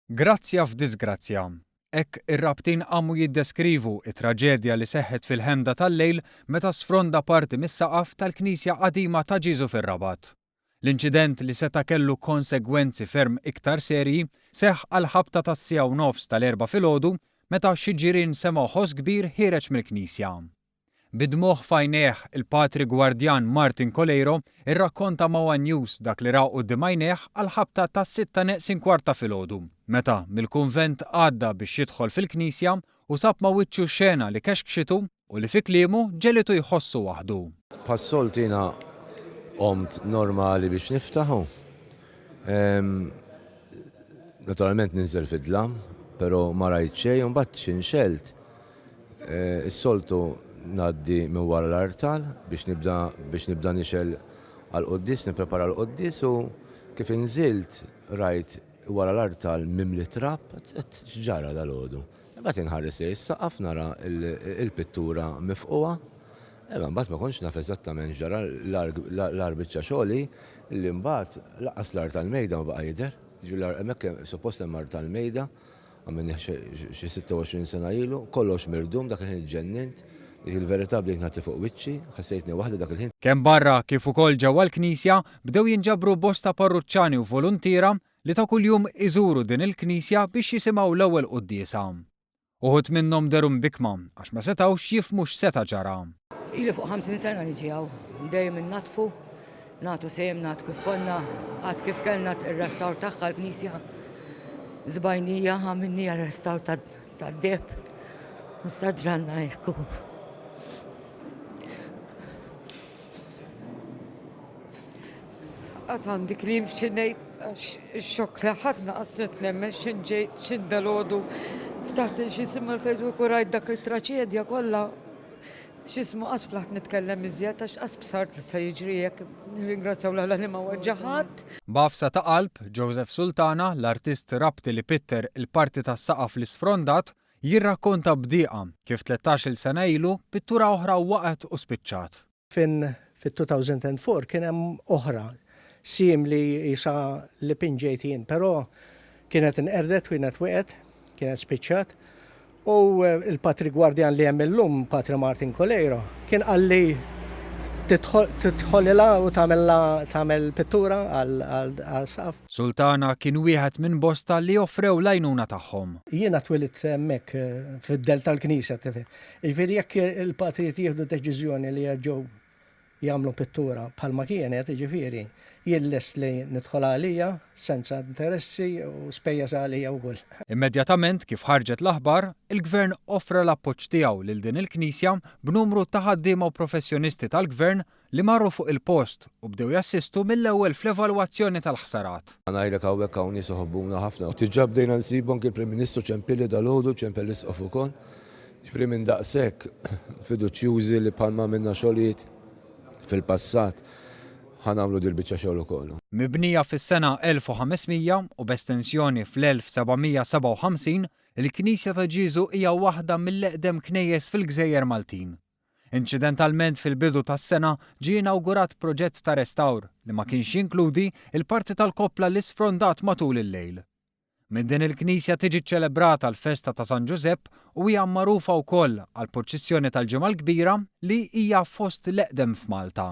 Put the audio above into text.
Grazzja f'diżgrazzja. Hekk ir-Rabtin qamu jiddeskrivu t-traġedja li seħħet fil-ħemda tal-lejl meta sfronda parti mis-saqaf tal-knisja qadima ta' Ġieżu fir-Rabat. L-inċident li seta' kellu konsegwenzi ferm iktar serji seħħ għall-ħabta tas-siegħa u nofs tal-Erbgħa filgħodu meta xi ġirien semgħu ħoss kbir ħiereġ mill-knisja. Bid-dmugħ f'għajnejh, il-Patri Gwardjan Martin Coleiro rrakkonta ma' one News dak li ra quddiem għajnejh għall-ħabta tas-sitta neqsin kwart ta' filgħodu, meta mill-kunvent għadda biex jidħol fil-knisja u sab ma' wiċċu xena li kexkxitu u li fi kliemu ġegħlitu jħossu waħdu. Bħas-soltu jiena qomt normali biex niftaħ u naturalment ninżel fid-dlam, pero ma rajt xejn u mbagħad xi nxelt Is-soltu ngħaddi minn wara l-artal biex nibda biex nibda nixgħel għall-quddies, nipprepara l-quddies u kif inżilt rajt wara l-artal mimli trab, għedt x'ġara dalgħodu. Imbagħad inħares lejn is-saqaf nara l-pittura mifqugħa. Imma mbagħad ma kontx naf eżattament x'ġara, l-agħar biċċa xogħol hi li mbagħad lanqas l-artal mejda ma baqa' jidher. Jiġifieri hemmhekk suppost hemm artal mejda. Għamilnih xi 26 sena ilu, kollox mirdum, dak il-ħin iġġennint, dik il-verità bdejt nagħti fuq wiċċi, ħassejtni waħdi dak il-ħin. Kemm barra kif ukoll ġewwa l-knisja bdew jinġabru bosta parruċċani u voluntiera li ta' kuljum iżuru din il-knisja biex jisimgħu l-ewwel quddiesa. Uħud minnhom dehru mbikkma għax ma setgħux jifhmu x'seta' ġara. Ili fuq 50 sena niġi hawn, dejjem innaddfu, nagħtu sehemna għad kif konna, għad kif kellna r-restawr tagħha l-knisja żbajnija, għamilniha r-restawr tad-deheb u issa ġralna hekk. Qatt għandi kliem xi ngħid għax ix-xokk li ħadna qatt sirt nemmen x'in ġejt x'in dalgħodu ftaħt x'jisimha l-Facebook u rajt dak it-traċedja kollha. X'ismu qas flaħt nitkellem iżjed għax qas bsart li se jiġri hekk. Nirringrazzjaw 'l Alla li ma weġġa' ħadd. B'għafsa ta' qalb, Joseph Sultana, l-artist Rabti li pitter il-parti tas-saqaf li sfrondat, jirrakkonta b'dieqa kif tlettax-il sena ilu pittura oħra waqgħet u spiċċat. Fin fit-2004 kien hemm oħra simili qisha li pinġejt jien, però kienet inqerdet, kienet waqgħet, kienet spiċċat. U l-Patri Gwardjan li hemm illum, Patri Martin Coleiro, kien qalli tidħolilha u tagħmilha tagħmel pittura għas-saqaf. Sultana kien wieħed minn bosta li offrew l-għajnuna tagħhom. Jiena twilidt hemmhekk fid-dell tal-knisja, tifhem. Jiġifieri jekk il-patrijiet jieħdu deċiżjoni li jerġgħu jagħmlu pittura bħalma kienet, jiġifieri, jien lest li nidħol għalija senza interessi u spejjeż għalija wkoll. Immedjatament kif ħarġet l-aħbar, il-Gvern offra l-appoġġ tiegħu lil din il-knisja b'numru ta' ħaddiema u professjonisti tal-Gvern li marru fuq il-post u bdew jassistu mill-ewwel fl-evalwazzjoni tal-ħsarat. Ħa ngħidlek hawnhekk hawn nies iħobbuna ħafna. Diġà bdejna nsibu anki l-Prim Ministru ċempilli dalgħodu, ċempel l-Isqof ukoll. Jiġifieri minn daqshekk fiduċjużi li bħalma għamilna xogħlijiet fil-passat ħa nagħmlu dil-biċċa xogħol ukoll. Mibnija fis-sena 1500 u b'estensjoni fl-1757, il-Knisja ta' Ġieżu hija waħda mill-eqdem knejjes fil-gżejjer Maltin. Inċidentalment fil-bidu tas-sena ġie inawgurat proġett ta' restawr li ma kienx jinkludi l-parti tal-koppla li sfrondat matul il-lejl. Minn din il-knisja tiġi ċċelebrata l-festa ta' San Ġużepp u hija magħrufa wkoll għall-purċissjoni tal-Ġimgħa l-Kbira li hija fost l-eqdem f'Malta.